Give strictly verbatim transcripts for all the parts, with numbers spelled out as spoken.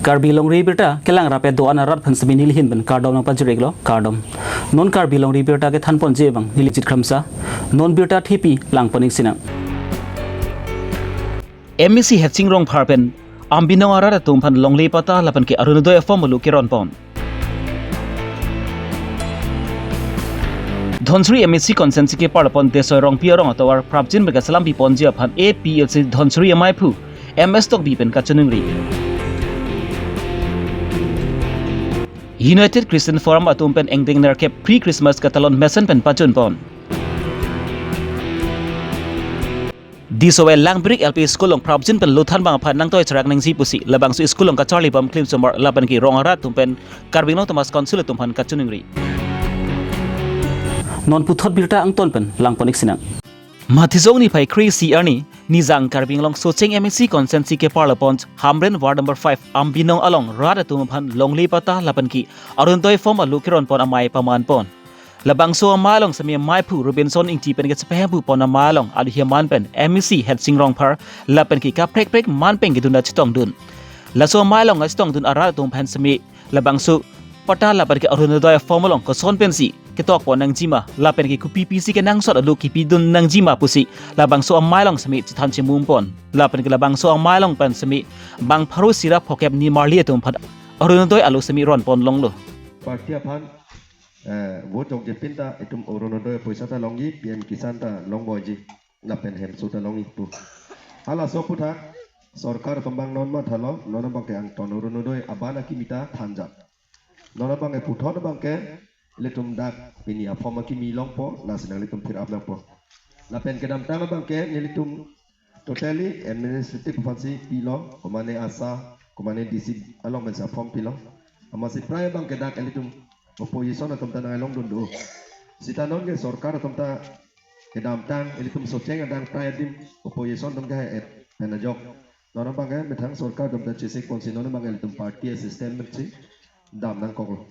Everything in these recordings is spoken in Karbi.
Karbi Longri Abirta kelang rapet do-an arat aphan semi nelihin pen kardom nangpajir-iklo, kardom. Non Karbi Longri Abirta kethanponji abang neli Jit Kramsa, non birta thepi langpon-ik sinang. M A C Headsing Rongphar pen Ambinong arat atum aphan longle patta lapen ke Orunodoi aform alu keronpon. Dhansiri M A C constituency keparlapon Desoi Rongpi arong atovar prapjin pen keselam piponji aphan A P H L C Dhansiri amaiphu M S Tokbi pen kachiningri. United Christian Forum atum pen engdeng nerkep pre-Christmas katalon mesen pen pajutpon. Disowai Langbirik L P School along prapjin pen lothan abang aphan nangtoi cherak nangji pusi labangso school along kacharli bom klimsomar lapen ke rong arat atum pen Karbi Anglong Autonomous Council atum aphan kachiningri. Non puthot birta angton pen langpon-ik sinang. Matijong niphai kre-isi arni Nijang Karbi Anglong Socheng M A C constituency keparlapon Hamren ward number five Ambinong along rat atum aphan longle patta lapen ke Orunodoi form alu keronpon amei pamanpon. Labangso amei along semi amaiphu Robinson Ingti pen kechepahemphu pon amei along alu heman pen M A C Headsing Rongphar lapen ke kaprek prek man pen kedun ta chetongdun. Laso amei along chetongdun arat atum aphan semi labangso patta lapen ke Orunodoi form along koson pensi ketokpon nangjima lapen ke kopi pisi kenangsot alu kipidun nangjima pusi labangso amei along semi chethan chemumpon lapen ke labangso amei along pen semi bang pharo isi ra phokep nimarli atum aphan Orunodoi alu semi ronpon longlo. Party aphan, eh, vote jokjepin ta itum Orunodoi poisa ta longji, P M Kisan ta longboiji, lapen hemso ta longji pu. Halaso aphuthak sorkar atum abang non mathalo, non abang ke angton Orunodoi abana kimi ta thanjak. Non abang ke puthot abang ke ilitum dak pini aform akimi longpo, lasi nanglitum fill up nangpo. Lapen kedamtang abang ke nelitum totally administrative aphansi pilo, komane ASHA, komane D C along pensi aform pilo. Amatsi prai abang ke dak ilitum opposition atum ta nanglongdun do. Sita non ke sorkar atum ta kedamtang ilitum Socheng adang prai adim opposition atum ke et pen ajok. Non abang ke methang sorkar atum ta chesik ponsi non abang ilitum party system si dam nangkoklo.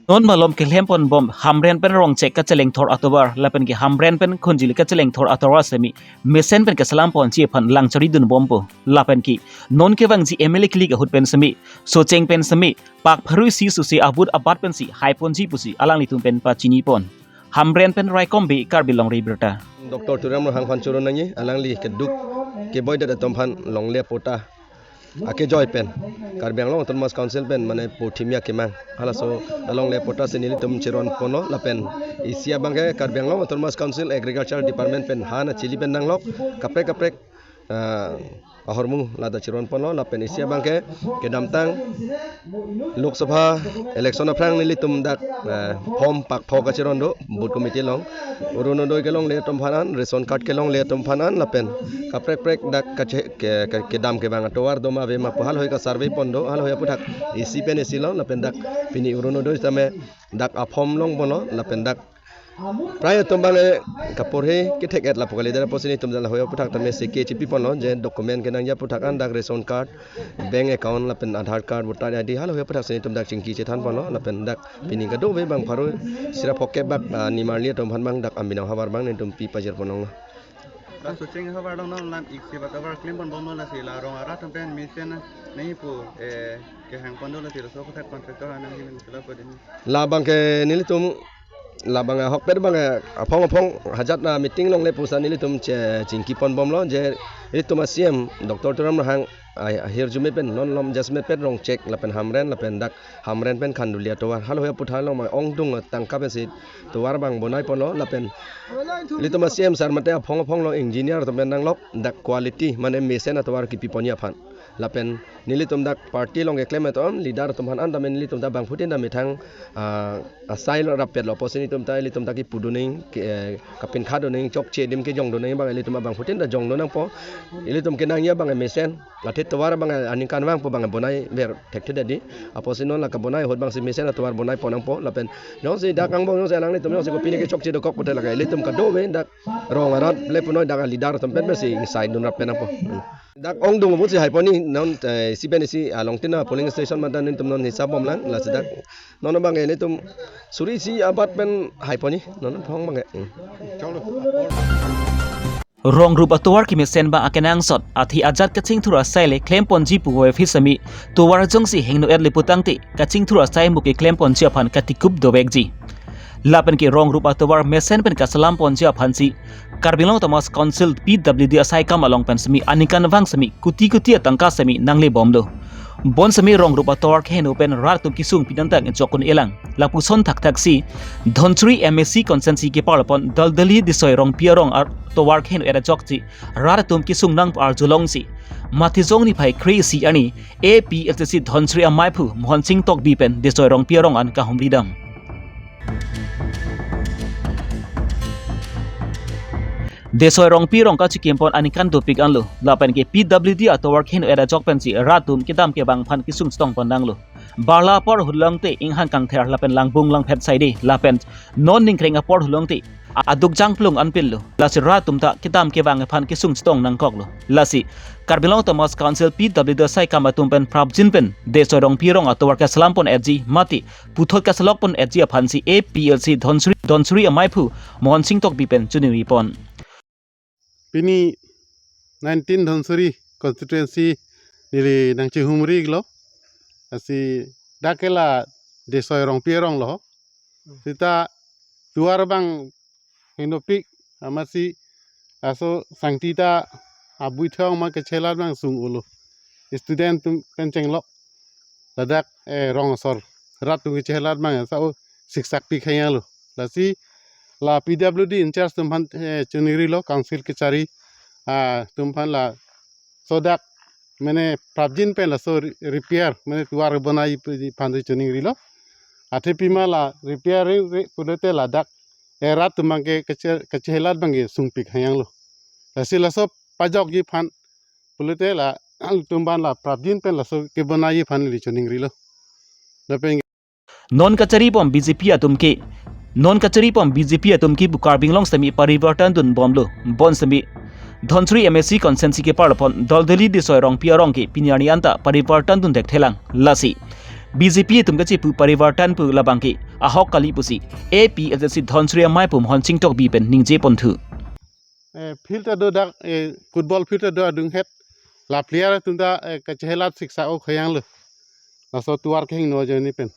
Non malom kelempon bom Hamren pen Rongchek kachelengthor atovar lapen ke Hamren pen Khunjili kachelengthor atovar semi mesen pen keselam ponji aphan langchari dunbompo lapen ke non kevangji M L A kilik ahut pen semi Socheng pen semi pak pharo isi susi abut abat pensi haiponji pusi alanglitum pen pachinipon. Hamren pen Raikom Bey, Karbi Longri Abirta. Doctor Tuliram Ronghang aphan choro nangji, alangli keduk keboidet atum aphan longle patta akejoi pen Karbi Anglong Autonomous Council pen mane po thimia kemang. Halaso alongle patta si nelitum cheronponlo lapen isi abang ke Karbi Anglong Autonomous Council Agriculture Department pen han achili pen nanglok kaprek kaprek, ah, ahormu lata cheronponlo lapen isi abang ke kedamtang Lok Sabha election aphrang nelitum dak, eh, form pakpho kacheron do booth committee along. Orunodoi kelongle atum aphan an, ration card kelongle atum aphan an lapen kaprek prek dak kache-, ke, ke, kedam kevang atovar doma avema pu halahoi ka survey pon do, halahoi aphuthak isi pen isi lo lapen dak pini Orunodoi tame dak aform longponlo lapen dak prai atum abang, eh, kaporhe kethek-et lapu kalidet apotsi nelitum dak lahoi aphuthak tame seke chipiponlo je document kenangji aphuthak an dak ration card, bank account lapen Aadhaar card, voter I D halahoi aphuthak si nelitum dak chingki chethanponlo lapen dak pini kadokave bang pharo isi ra phokep bak, ah, nimarli atum aphan abang dak Ambinong ahavar abang nelitum pi pajirponlonglo. Dak Socheng ahavar along non lam iksi bak ahavar klemponbomlo lasi la rong arat atum pen mesen nangji pu, eh, kehangpon do lasi laso aphuthak contractor anang himen sila ko dini. Labang ke nelitum labang ahokpet abang, eh, aphong aphong hajat na meeting longle pusi nelitum che chingkiponbomlo je ilitum a C M Doctor Tuliram Ronghang, ah, ahirjume pen non malom adjustment pen Rongchek lapen Hamren lapen dak Hamren pen Khanduli atovar halahoi aphuthak along ma ongdung tangka pensi tovar abang bonaiponlo lapen ilitum a C M sir mate aphong aphong along engineer atum pen nanglok dak quality mane mesen atovar kipiponji aphan. Lapen nelitum dak party along keklem atum leader atum aphan an tame nelitum dak bangphutin ta methang, ah, asai lo rappetlo apotsi nelitum ta ilitum ta kipudun nangji ke, eh, kapinkha dun nangji chokche adim kejongdun nangji abang ilitum abangphutin ta jongdun nangpo. Ilitum kenangji abang mesen, athe tovar abang aningkanvang pu abang bonaiver thekthe dadi. Apotsi non la kabonai ahut abangsi mesen atovar bonaipon nangpo lapen jongsi dak angbong jongsi alanglitum jongsi kopine kechokche dokok pute lake ilitum kadokave dak rong arat le punoi dak leader atum pen pensi ingsai dun rappet nangpo. Dak ongdung pusi haipon-i non, eh, isi pen isi along tin a polling station mate nelitum non hisap bomlang lasi dak non abang ilitum suri isi abat pen haipon-i non aphong abang. Hmm. Rong rup atovar kemesen abang akenangsot, athe ajat kachingthur asai le klemponji puvoiphit sitame, tovar jongsi hingno-et le putangte, kachingthur asai mo keklem ponji aphan katikup dovekji. Lapen ke rong rup atovar mesen pen kaselam ponji aphansi, Karbi Anglong Autonomous Council P W D asai akam along pen sitame aningkanvang sitame kuti kuti atangka sitame nanglebomlo. Bonsitame rong rup atovar kehingno pen rat atum kesung pinangtang chokun elang. Lapuson thakthaksi Dhansiri M A C constituency keparlo pon Daldali Desoi Rongpi arong atovar kehingno-et ajokji rat atum kesung nang arjulongsi, Matijong niphai kre-isi arni A P H L C Dhansiri amaiphu Mohonsing Tokbi pen Desoi Rongpi arong an kahumridam. Desoi Rongpi arong kachikimpon aningkan dopik anlo, lapen ke P W D atovar kehingno-et ajok pensi rat atum kedam kevang aphan kesung chetongpon nanglo. Barla apor hulongte inghang kangther lapen langbung langphet saide, lapen non ningkreng apor hulongte aduk jangplung anpinlo. Lasi rat atum ta kedam kevang aphan kesung chetong nangkoklo. Lasi Karbi Anglong Autonomous Council P W D asai akam atum pen prapjin pen Desoi Rongpi arong atovar kaselam pon-etji mate puthot kaselok pon-etji aphansi A P L C Dhansiri, Dhansiri amaiphu Mohonsing Tokbi pen choningri pon. Pini nineteen Dhansiri constituency neli nangchihumri lo. Lasi dak ke la Desoi Rongpi arong lo. Sita tovar abang hingno pik amatsi laso sangti ta abui thong ma kechelat abang sung-olo. Student atum pen chenglok ladak, eh, rong asor rat atum kechelat abang sa-o siksak pik hang lo. Lasi la P W D in charge atum aphan, eh, choningri lo, council kechari, ah, atum aphan laso dak mane prapjin pen laso re-, repair mane tovar bonai pu-, aphan choningri lo. Athe pima la repair re, re pulote ladak, eh, rat atum abang ke keche-, kechelat abang ke sungpik hang lo. Lasi laso pajokji aphan pulote la atum aphan la prapjin pen laso kebonai aphan neli choningri lo. Lapen non kachari bom B J P atum ke, non kachari bom B J P atum ke pu Karbi Anglong sitame parivartan dunbomlo. Bonsitame Dhansiri M A C constituency keparlo pon Daldali Desoi Rongpi arong ke pini arni anta parivartan dun thekthelang. Lasi B J P atum kachipu parivartan pu labang ke ahok kali pusi A P H L C Dhansiri amaiphu Mohonsing Tokbi pen ningje ponthu. Eh, field ta do dak, eh, football field ta do adung het. La player atum ta, eh, kachelat siksak-o khayang lo. Laso tovar kehingno ajoine pen.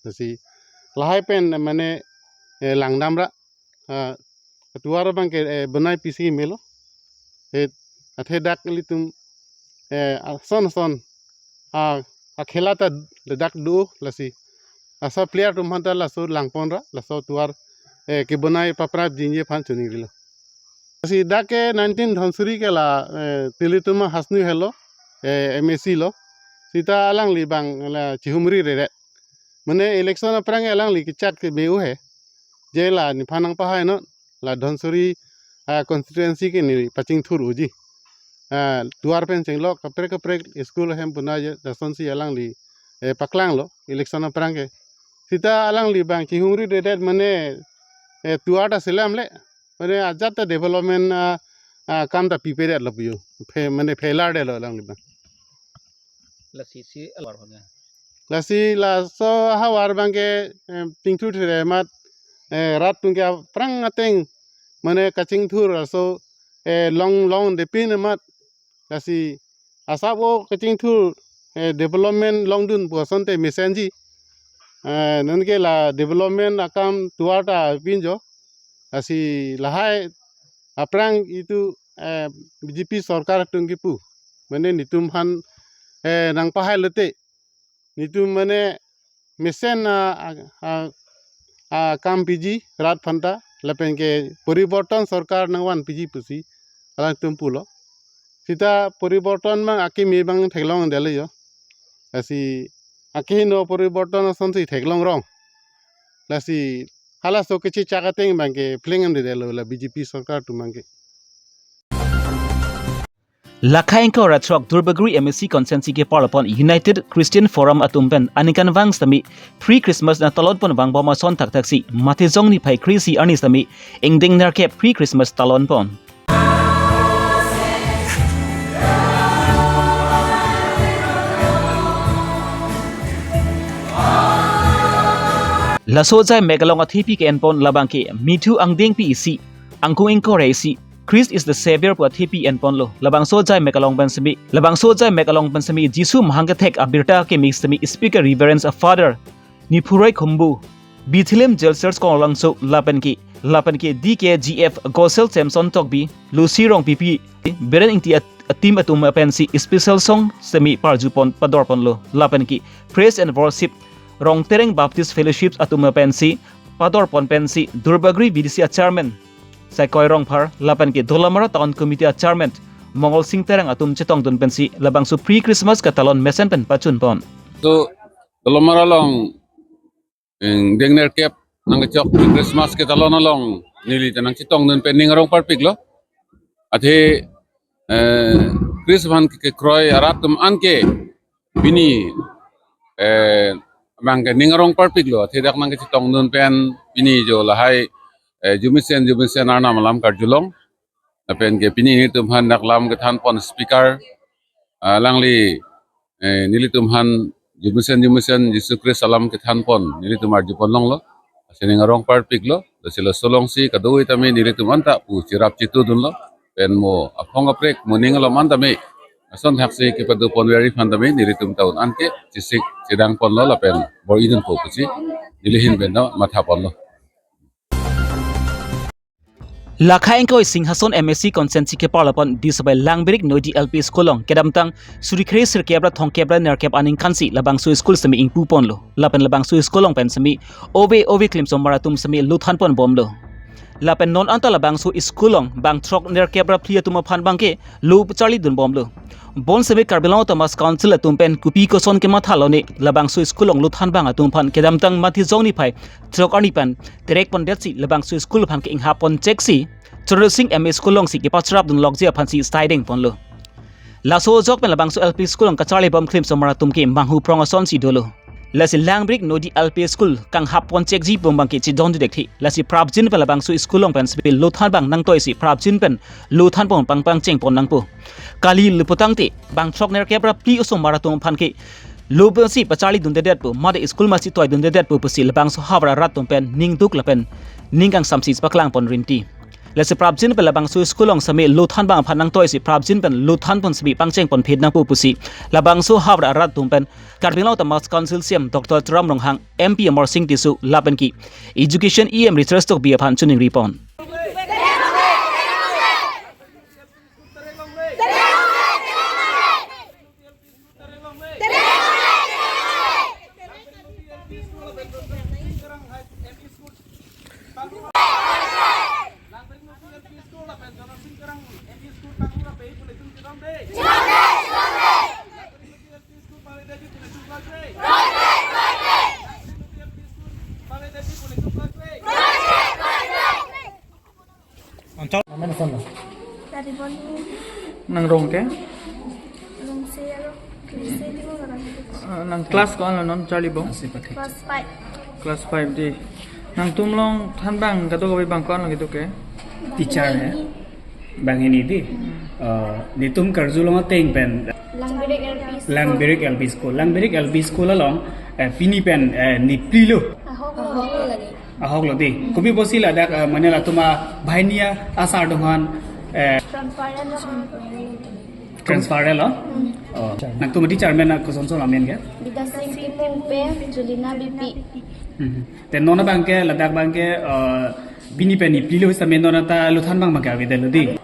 Lasi lahai pen, eh, mane, eh, langdamra, ah, tovar abang ke, eh, bonai pisi melo. Eh, athe dak ilitum, eh, ason ason, ah, akhela ta ladak do lasi. Laso player atum aphan ta laso langponra, laso tovar, eh, kebonai paprapjinji aphan choningri lo. Lasi dak ke nineteen Dhansiri ke la, eh, tilitum hasnu helo, eh, M A C lo. Sita alangli abang la chihumri redet. Mane election aphrang alangli kechat ke me-u he. Je la nephan nangpahainon, la Dhansiri, ah, constituency ke ne pachingthur-oji. Ah, tovar pen chenglok kaprek kaprek school ahem bonai je lasonsi alangli, eh, paklanglo election aphrang ke. Sita alangli abang chihumri redet mane, eh, tovar ta selam le, mane ajat ta development, ah, ah, kam ta pipedet lo pu jo. Phe-, mane failure detlo alangli abang. Lasi si alwar honya. Lasi laso ahavar abang ke, eh, pingthu thire amat, eh, rat atum ke aphrang ateng mane kachingthur laso, eh, long long depin amat. Lasi asap-o kachingthur, eh, development longdun pu asonte mesenji. Eh, non ke la development akam tovar ta pinjo. Lasi lahai aphrang itum, eh, B J P sorkar atum kipu. Mane netum aphan, eh, nangpahai lote. Netum mane mesen a, a, a, akam piji rat aphan ta lapen ke poriborton sorkar nangvan piji pusi alangtum pulo. Sita poriborton abang akimi abang theklongdetlo jo. Lasi akimi no poriborton asonsi theklong rong. Lasi halaso kechechak ateng abang ke pleng am dedetlo la B J P sorkar atum abang ke. Lakha ingkoi ra throk Duarbagori M A C constituency keparlo pon United Christian Forum atum pen aningkanvang sitame pre-Christmas nangtalon pon vangbom ason thakthaksi Matijong niphai kre-isi arni sitame ingdeng nerkep pre-Christmas talon pon. Laso ajai mek along athepi ke-en pon labang ke Mithu angdengpi isi, angkung ingkoi ra isi, Christ is the Savior pu athepi enponlo. Labangso ajai mek along pen semi, labangso ajai mek along pen semi Jisu mahang kethek abirta kemik semi Speaker Reverend Father Niphurai Khumbu, Bethlehem Jail Church Konglangso lapen ke, lapen ke D K G F Gosel Samson Tokbi, Lucy Rongpipi, Biren Ingti at-, a-team atum pensi special song semi parjupon padorponlo lapen ke Praise and Worship Rongtereng Baptist Fellowship atum pensi padorpon pensi Durbagori V D C a-chairman Saikoi Rongphar lapen ke Dolamara Town Committee a-chairman Mongol Sing Terang atum chetongdun pensi labangso pre-Christmas katalon mesen pen pachunpon. So, Dolamara along, eh, dengnerkep nangkechok Christmas katalon along neli ta nangchetongdun pen ning arong parpiklo. Athe, eh, Christmas aphan ke, kekroi arat atum anke pini, eh, abang ke ning arong parpiklo. Athe dak nangkechetongdun pen pini jo lahai, eh, jumisen jumisen Arnam alam karjulong. Lapen ke pini nelitum aphan dak lam kethanpon speaker, ah, alangli, eh, nelitum aphan jumisen jumisen Jisu Christ alam kethanpon nelitum arjupon longlo. Lasi ning arong parpiklo, lasi laso alongsi kadokave tame nelitum anta pu cherap chetudunlo. Pen mo aphong aprek mo ning alom anta me ason thaksi kepadopon veri aphan tame nelitum ta un anke chesik chedangponlo lapen bor-idunpo pusi neli ahin pen ta mathaponlo. Lakha ingkoi Singhason M A C constituency keparlapon Disabai Langbirik Noidi L P School along kedamtang suri kre sirkep ra thomkep ra nerkep aningkansi labangso school semi ingpuponlo. Lapen labangso school along pen semi ove ove klimsomar atum semi lo thanponbomlo. Lapen non anta labangso school along bang throk nerkep ra phli atum aphan abang ke lo charlidunbomlo. Bonseme Karbi Anglong Autonomous Council atum pen kopi koson kemathalone labangso school along lo thanbang atum aphan kedamtang Matijong niphai throk arni pen terekpondetsi labangso school aphan ke inghap poncheksi Chandra Singh M A School alongsi kepacharapdunlokji aphansi striding ponlo. Laso ajok pen labangso L P school along kacharlibom klimsomar atum ke manghu prong asonsi dolo. Lasi Langbirik Noidi L P School kanghap ponchekji pu abang ke chidon dudek thi. Lasi prapjin pen labangso school along pen semi lo thanbang nangtoisi prapjin pen lo thanpon pangpang chengpon nangpo. Kali lo putangte bang throk nerkep ra phli osomar atum aphan ke lo pensi pacharlidundedetpo, mate school masi toidundedetpo pusi labangso havar arat atum pen ningduk lapen ning kangsamsi paklangpon rinti. Lasi prapjin pen labangso school along semi lo thanbang aphan nangtoisi prapjin pen lo thanpon semi pangchengpon phit nangpo pusi labangso havar arat atum pen Karbi Anglong Autonomous Council C E M Doctor Tuliram Ronghang, M P Amarsing Tisso lapen ke Education E M Richard Tokbi aphan chiningripon. Anchor. Amen, son. Dari Bonu. Nang rong ke? Rong se aro. Rong se di mo orang. Ah, nang class ko-an lo non charlibom? Class five. Class five di. Nangtum along thanbang kadokave abang ko-an lo gitu ke? Teacher ya. Bang ini di. Eh, nelitum karjulong ateng pen. Langbirik L P School. Langbirik L P School. Langbirik L P School along, eh, pini pen, eh, niphli lo. Ahok lo. Ahok lo di. Kopi pusi ladak, eh, mane latum abahini asar atum aphan, eh, transfer lo. Transfer lo? Hmm. Oh. Nangtum di chairman na kosonson amen ke? Bidya Sing Timung pen Julina Beypi. Hmm. Te non abang ke, ladak abang ke, eh, pini pen niphli lo sitame non anta lo thanbang abang ke avedetlo di.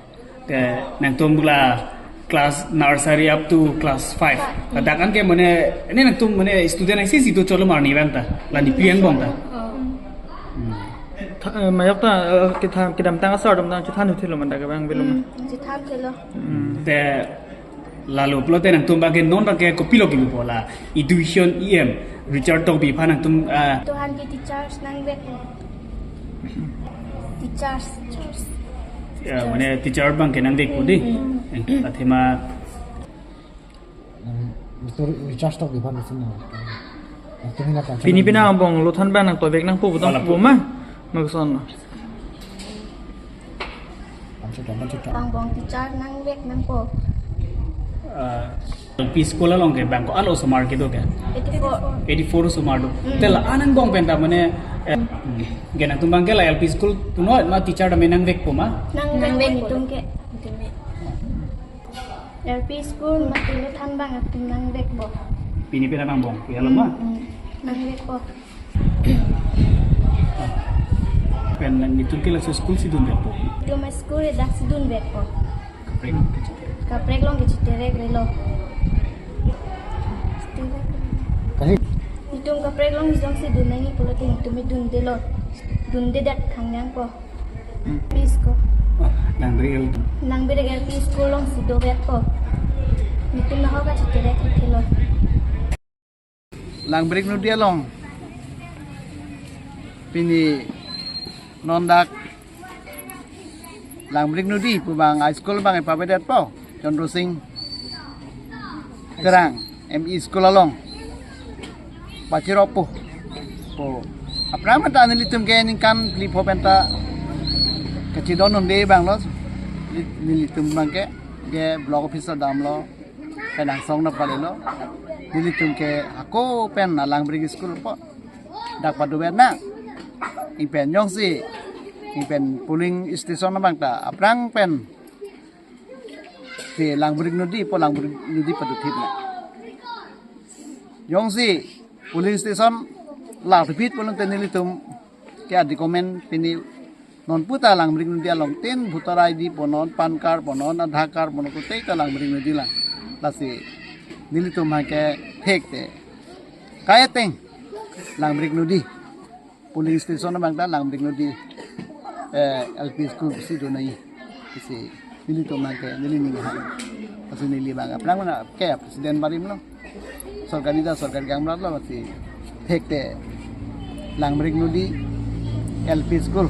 Te nangtum la class nursery up to class five. Ladak an ke mane, ini nangtum mane student isi situ cholo marni bang ta. La niphli angbong ta. Hmm. Tha-, eh, majok ta, eh, kethan, kedamtang asar atum ta chethan uthilo man ta ke bang belum. Hmm, chethan uthilo. Hmm. Te lalo pulote nangtum abang ke non abang ke kopilo kipu pola. Education E M Richard Tokbi aphan nangtum, ah, Tuhan ke teachers nangvek. Teachers. Ya, mane teacher abang ke nangvek po di. Hmm. Eh, athema. Mister Richard Tokbi aphan isi na. Nangtum hina kan. Pini pini angbong lo thanbang nangtovek nangpo puton. Wala po ma. Maksudnya. Anchor, anchor. Angbong teacher nangvek nangpo. Ah, L P school along ke bang ko-an lo osomar kedo ke? Eighty-four. Eighty-four osomar do. Hmm. Te la-an angbong pen ta mane Ke nangtum abang ke la L P school punon ma teacher dam nangvekpo ma? Nangvek, nangvek nelitum ke. L P school ma tulu than abang atum nangvekpo. Pini pen nang bong, ya lo ma? Hmm, hmm. Nangvekpo. Pen nelitum ke laso school si dunvekpo. Nelitum school dak si dunvekpo. Kaprek. Kaprek along ke chiterek relo. Chiterek. Kali. Nelitum kaprek along jongsi dun nangji pulote nelitum dundelo. Dundedet khangnangpo. Hmm. Peace ko. Ah, Langbrik L P. Langbrik L P school along si dovekpo. Nelitum nahok kachiterek thelo. Langbrik Nodi along pini non dak Langbrik Nodi pu abang high school abang pavedetpo, Chandra Sing Terang M E school along pachiropo. Po aphrang mata nelitum ke ningkan phli pho penta kachidon unde abang lo, nelitum abang ke, ke block officer damlo, kenangsong na palelo. Nelitum ke hako pen Langbrik school po dak padover nang. Ingpen jongsi, ingpen polling station abang ta aphrang pen si Langbrik Nodi po Langbrik Nodi padothip nang. Jongsi polling station la thipit pulote nelitum ke adi comment pini non puta Langbrik Nodi along tin voter I D punon, PAN card punon, Aadhaar card punon, kutei ta Langbrik Nodi lang. Lasi nelitum abang ke thekte kaiteng Langbrik Nodi polling station abang ta Langbrik Nodi, eh, L P school si do nangji. Isi nelitum abang ke neli ning hang. Lasi neli abang aphrang mana ke president barim lo. Sorkari ta sorkari kangmrat lo, lasi thekte Langbrik Nodi L P school,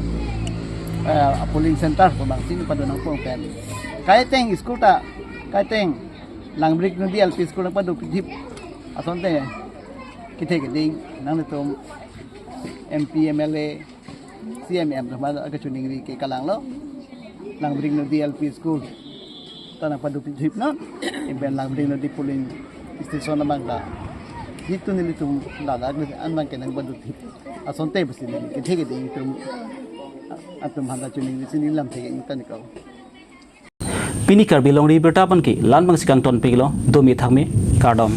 eh, polling center pu abang si neli pado nangpo pen. Kaiteng school ta, kaiteng Langbrik Nodi L P school padothip asonte kethe keding nanglitum M P, M L A, C M, M atum ta kachiningri ke kalang lo. Langbrik Nodi L P school ta nangpadothip non. Ingpen Langbrik Nodi polling station abang ta, jitu nelitum ladak an abang ke nangpadothip asonte pusi neli kethe keding atum, atum aphanta chiningri si neli lamthe ke ingtan ko. Pini Karbi Longri Abirta aphan ke la-an abang si kangton piklo, domi thakmi, kardom.